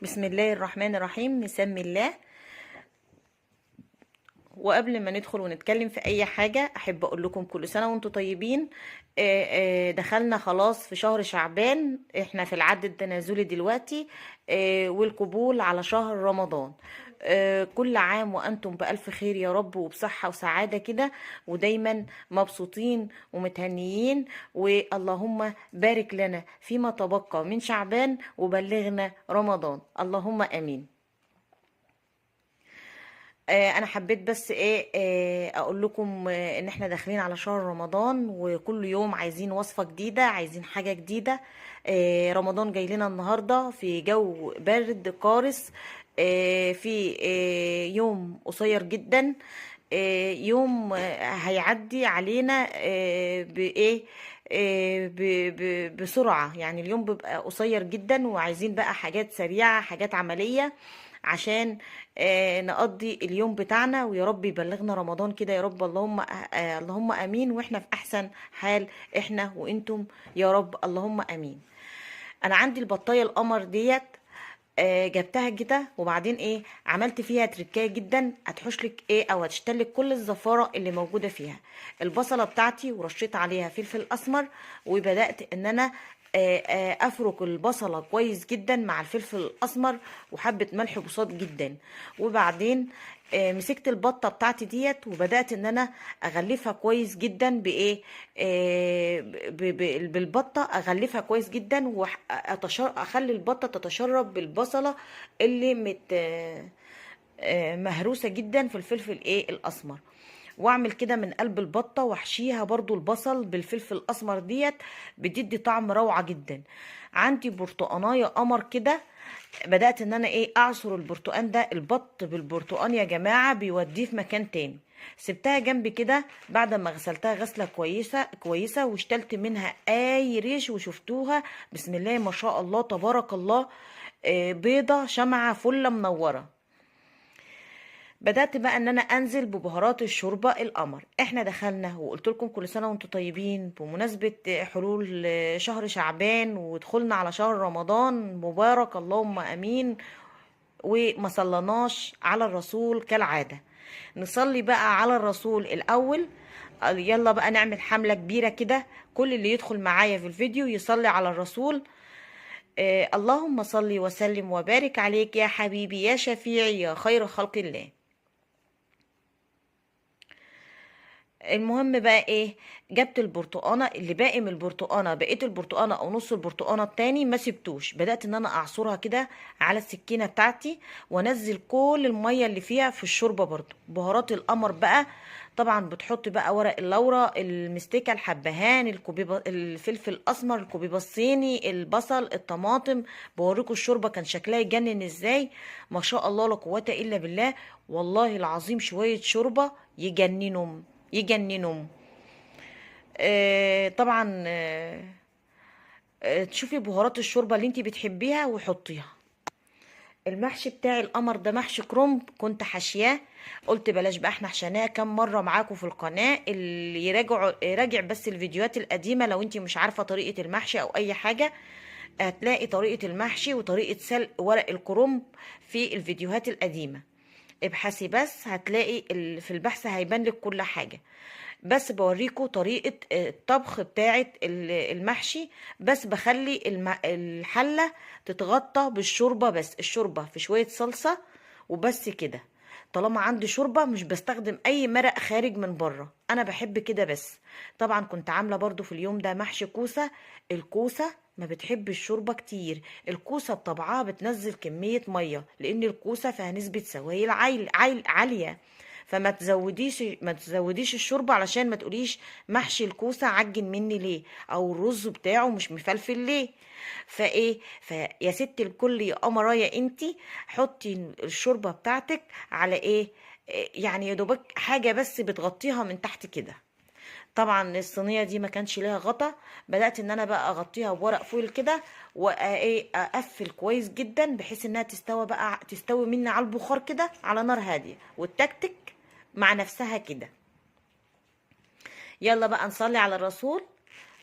بسم الله الرحمن الرحيم. نسمي الله. وقبل ما ندخل ونتكلم في اي حاجة احب اقول لكم كل سنة وانتم طيبين. دخلنا خلاص في شهر شعبان، احنا في العد التنازلي دلوقتي، والقبول على شهر رمضان. كل عام وانتم بألف خير يا رب، وبصحة وسعادة كده، ودايما مبسوطين ومتهنيين، واللهم بارك لنا فيما تبقى من شعبان وبلغنا رمضان، اللهم امين. انا حبيت بس اقول لكم ان احنا داخلين على شهر رمضان، وكل يوم عايزين وصفة جديدة، عايزين حاجة جديدة. رمضان جاي لنا النهاردة في جو برد قارس، في يوم قصير جدا، يوم هيعدي علينا بايه بسرعة. اليوم بيبقى قصير جدا، وعايزين بقى حاجات سريعة، حاجات عملية عشان نقضي اليوم بتاعنا، ويا رب يبلغنا رمضان كده يا رب، اللهم امين، واحنا في احسن حال، احنا وانتم يا رب، اللهم امين. انا عندي البطايه القمر ديت، جبتها كده، وبعدين عملت فيها تركايه جدا، هتحوشلك او هتشتلك كل الزفاره اللي موجوده فيها. البصله بتاعتي ورشيت عليها فلفل اسمر، وبدات ان انا افرك البصله كويس جدا مع الفلفل الاسمر وحبه ملح بساط جدا. وبعدين مسكت البطه بتاعتي ديت وبدات ان انا اغلفها كويس جدا بايه، بالبطه، اغلفها كويس جدا، اخلي البطه تتشرب بالبصله اللي مهروسه جدا في الفلفل الاسمر. واعمل كده من قلب البطه واحشيها برضو البصل بالفلفل الاسمر ديت، بتدي طعم روعه جدا. عندي برتقانايه قمر كده، بدات ان انا اعصر البرتقان ده، البط بالبرتقان يا جماعه بيوديه في مكان تاني. سبتها جنب كده بعد ما غسلتها غسله كويسه واشتلت منها اي ريش، وشفتوها بسم الله ما شاء الله تبارك الله، بيضه شمعه فله منوره. بدأت بقى ان انا انزل ببهارات الشوربة القمر. احنا دخلنا وقلت لكم كل سنة وانتم طيبين بمناسبة حلول شهر شعبان ودخولنا على شهر رمضان مبارك، اللهم امين. وما صلناش على الرسول كالعادة، نصلي بقى على الرسول الاول. يلا بقى نعمل حملة كبيرة كده، كل اللي يدخل معايا في الفيديو يصلي على الرسول. اللهم صلي وسلم وبارك عليك يا حبيبي يا شفيعي يا خير خلق الله. المهم بقى جبت البرتقانه اللي باقي من البرتقانه، بقيت البرتقانه او نص البرتقانه التاني ما سبتوش، بدات ان انا اعصرها كده على السكينه بتاعتي وانزل كل الميه اللي فيها في الشوربه. برضو بهارات القمر بقى طبعا بتحط بقى ورق اللورة، المستكه، الحبهان، الكوبيبه، الفلفل الاسمر، الكوبيبه الصيني، البصل، الطماطم. بوريكم الشوربه كان شكلها يجنن ازاي، ما شاء الله لا قوه الا بالله، والله العظيم شويه شوربه يجننهم يجننهم. طبعا، تشوفي بهارات الشوربه اللي انتي بتحبيها وحطيها. المحشي بتاع القمر ده محشي كرنب كنت حاشياه، قلت بلاش بقى، احنا حشيناه كام مره معاكم في القناه، اللي يراجع بس الفيديوهات القديمه لو انتي مش عارفه طريقه المحشي او اي حاجه، هتلاقي طريقه المحشي وطريقه سلق ورق الكرنب في الفيديوهات القديمه. ابحثي بس هتلاقي في البحث هيبان لك كل حاجه. بس بوريكم طريقه الطبخ بتاعه المحشي، بس بخلي الحله تتغطى بالشوربه، بس الشوربه في شويه صلصه وبس كده. طالما عندي شوربه مش بستخدم اي مرق خارج من بره، انا بحب كده بس. طبعا كنت عامله برضو في اليوم ده محشي كوسه. الكوسه ما بتحب الشوربه كتير، الكوسه بطبعها بتنزل كميه ميه، لان الكوسه فيها نسبه سوائل عاليه، فما تزوديش الشوربه علشان ما تقوليش محشي الكوسه عجن مني ليه، او الرز بتاعه مش مفلفل ليه. فيا ست الكل يا قمرايه انتي حطي الشوربه بتاعتك على ايه، يا دوبك حاجه بس بتغطيها من تحت كده. طبعا الصينيه دي ما كانش ليها غطا، بدات ان انا بقى اغطيها بورق فويل كده، وايه اقفل كويس جدا بحيث انها تستوي بقى، تستوي مني على البخار كده على نار هاديه، والتكتك مع نفسها كده. يلا بقى نصلي على الرسول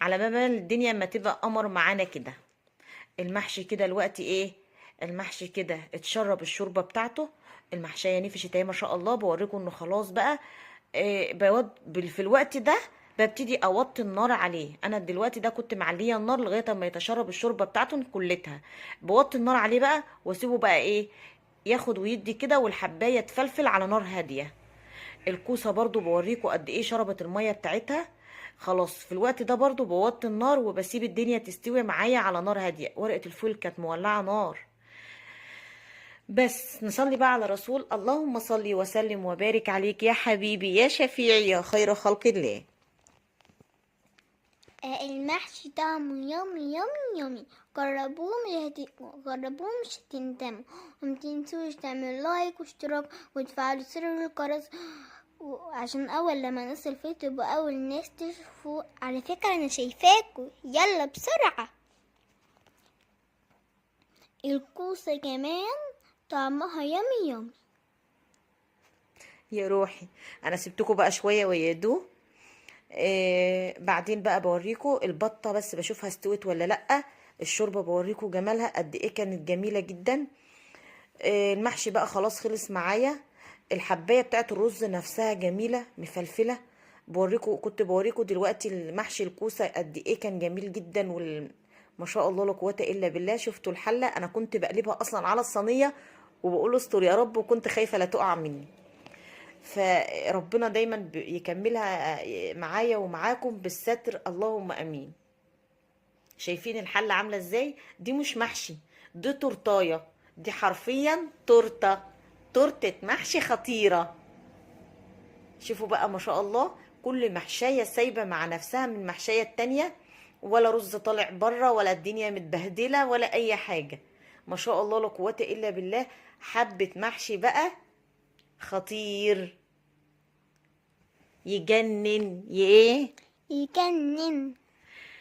على ما بال الدنيا ما تبقى قمر معانا كده. المحشي كده الوقت المحشي كده اتشرب الشوربة بتاعته، المحشيه نفشت اهي ما شاء الله. بوريكم انه خلاص بقى. في الوقت ده ببتدي اوطي النار عليه. انا دلوقتي ده كنت معليه النار لغاية اما يتشرب الشوربة بتاعته كلتها. بوطي النار عليه بقى واسيبه بقى ايه ياخد ويدي كده، والحبايه تفلفل على نار هادية. الكوسه برضو بوريكم قد ايه شربت المية بتاعتها. خلاص في الوقت ده برضو بوطي النار وبسيب الدنيا تستوي معايا على نار هادية. ورقة الفول كانت مولعه نار. بس نصلي بقى على رسول، اللهم صلي وسلم وبارك عليك يا حبيبي يا شفيعي يا خير خلق الله. المحشي طعمه yummy yummy yummy. جربوه جربوه مش هتندموا. ومتنسوش تعملوا like واشتراك وتفعلوا زر الجرس عشان اول لما ننزل فيديو تبقوا اول ناس تشوفوه. على فكرة انا شايفاكوا، يلا بسرعة. الكوسة كمان طعمها yummy yummy. يا روحي انا سبتكم بقى شوية ويدوه. بعدين بقى بوريكم البطة، بس بشوفها استوت ولا لأ. الشوربة بوريكم جمالها قد ايه، كانت جميلة جدا. المحشي بقى خلاص خلص معايا. الحباية بتاعت الرز نفسها جميلة مفلفلة. كنت بوريكم دلوقتي المحشي الكوسة قد ايه كان جميل جدا، ما شاء الله لا قوة الا بالله. شفتوا الحلة انا كنت بقلبها اصلا على الصينية وبقول استر يا رب، وكنت خايفة لا تقع مني. فربنا دايما يكملها معايا ومعاكم بالستر، اللهم امين. شايفين الحلة عاملة ازاي؟ دي مش محشي، دي تورتايه، دي حرفيا تورته، تورته محشي خطيرة. شوفوا بقى ما شاء الله، كل محشايه سايبه مع نفسها من محشايه التانية، ولا رز طالع بره، ولا الدنيا متبهدله، ولا اي حاجة. ما شاء الله لا قوة الا بالله. حبه محشي بقى خطير، يجنن. ايه يجنن.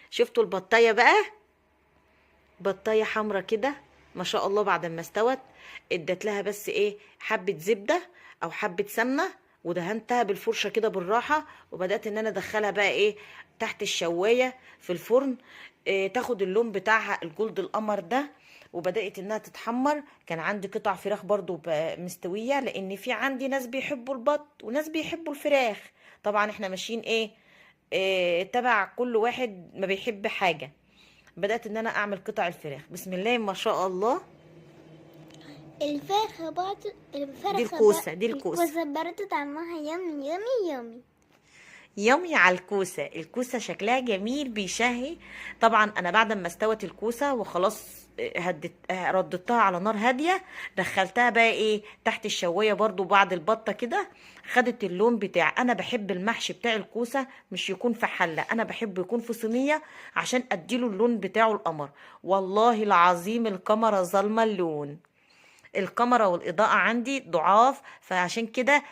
شفتوا البطايه بقى؟ بطايه حمرا كده ما شاء الله. بعد ما استوت ادت لها بس ايه حبه زبدة او حبه سمنه، ودهنتها بالفرشه كده بالراحة، وبدات ان انا ادخلها بقى ايه تحت الشوايه في الفرن، إيه تاخد اللون بتاعها الجولد القمر ده، وبدات انها تتحمر. كان عندي قطع فراخ برضو مستوية، لان في عندي ناس بيحبوا البط وناس بيحبوا الفراخ. طبعا احنا ماشيين ايه، تبع كل واحد ما بيحب حاجة. بدات ان انا اعمل قطع الفراخ، بسم الله ما شاء الله. الفرخه برضو، الفرخه دي الكوسه، دي الكوسه، الكوسه برضو طعمها yummy yummy yummy yummy على الكوسه. الكوسه شكلها جميل بيشهي. طبعا انا بعد ما استوت الكوسه وخلاص هدت، رددتها على نار هادية، دخلتها بقى ايه تحت الشوايه برضو بعد البطة كده، خدت اللون بتاع. انا بحب المحشي بتاع الكوسه مش يكون في حله، انا بحبه يكون في صينية عشان اديله اللون بتاعه القمر. والله العظيم الكاميرا ظالمه اللون، الكاميرا والاضاءة عندي ضعاف، فعشان كده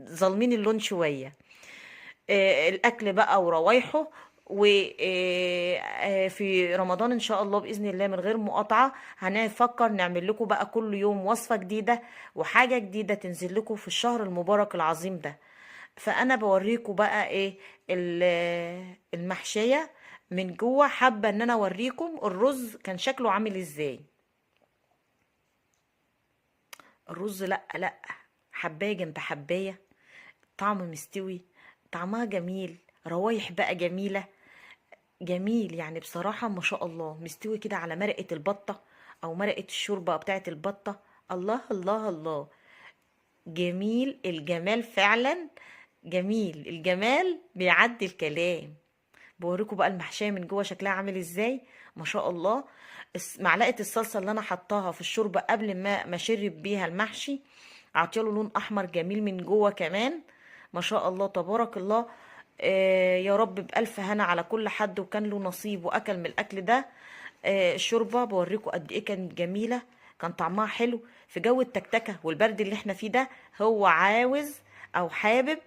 ظالمين اللون شوية. الاكل بقى وروايحه، وفي رمضان ان شاء الله باذن الله من غير مقاطعه هنفكر نعمل لكم بقى كل يوم وصفه جديدة وحاجه جديدة تنزل لكم في الشهر المبارك العظيم ده. فانا بوريكم بقى ايه المحشيه من جوه، حابة ان انا اوريكم الرز كان شكله عامل ازاي. الرز لا لا حبايه جنب حبايه، طعم مستوي، طعمها جميل، روايح بقى جميلة، جميل يعني بصراحة ما شاء الله. مستوي كده على مرقة البطة أو مرقة الشوربة بتاعة البطة. الله الله الله، جميل الجمال فعلا، جميل الجمال بيعدي الكلام. بوريكم بقى المحشية من جوه شكلها عامل ازاي ما شاء الله. معلقة الصلصة اللي أنا حطاها في الشوربة قبل ما أشرب بيها المحشي عطيله لون أحمر جميل من جوه كمان ما شاء الله تبارك الله. يا رب بألف هنا على كل حد وكان له نصيب وأكل من الأكل ده. الشوربة بوريكم قد إيه كانت جميلة، كان طعمها حلو في جو التكتكة والبرد اللي احنا فيه ده. هو عاوز أو حابب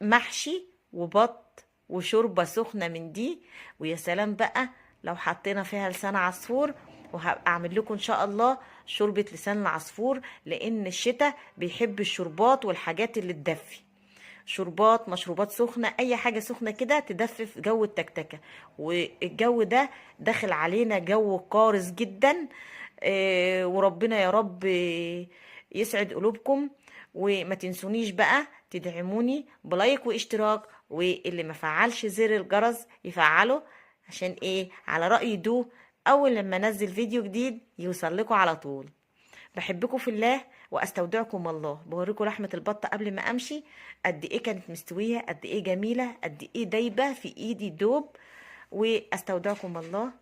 محشي وبط وشوربة سخنة من دي، ويا سلام بقى لو حطينا فيها لسان عصفور. وهبقى اعمل لكم ان شاء الله شوربة لسان العصفور، لان الشتاء بيحب الشوربات والحاجات اللي تدفي، شوربات، مشروبات سخنة، اي حاجة سخنة كده تدفي في جو التكتكة. والجو ده داخل علينا جو قارس جدا، وربنا يا رب يسعد قلوبكم. وما تنسونيش بقى تدعموني ب like واشتراك، واللي ما فعلش زر الجرس يفعله، عشان ايه؟ على رأي دو اول لما انزل فيديو جديد يوصل لكم على طول. بحبكم في الله واستودعكم الله. بوريكم لحمة البطة قبل ما امشي قد ايه كانت مستوية، قد ايه جميلة، قد ايه دايبة في ايدي دوب. واستودعكم الله.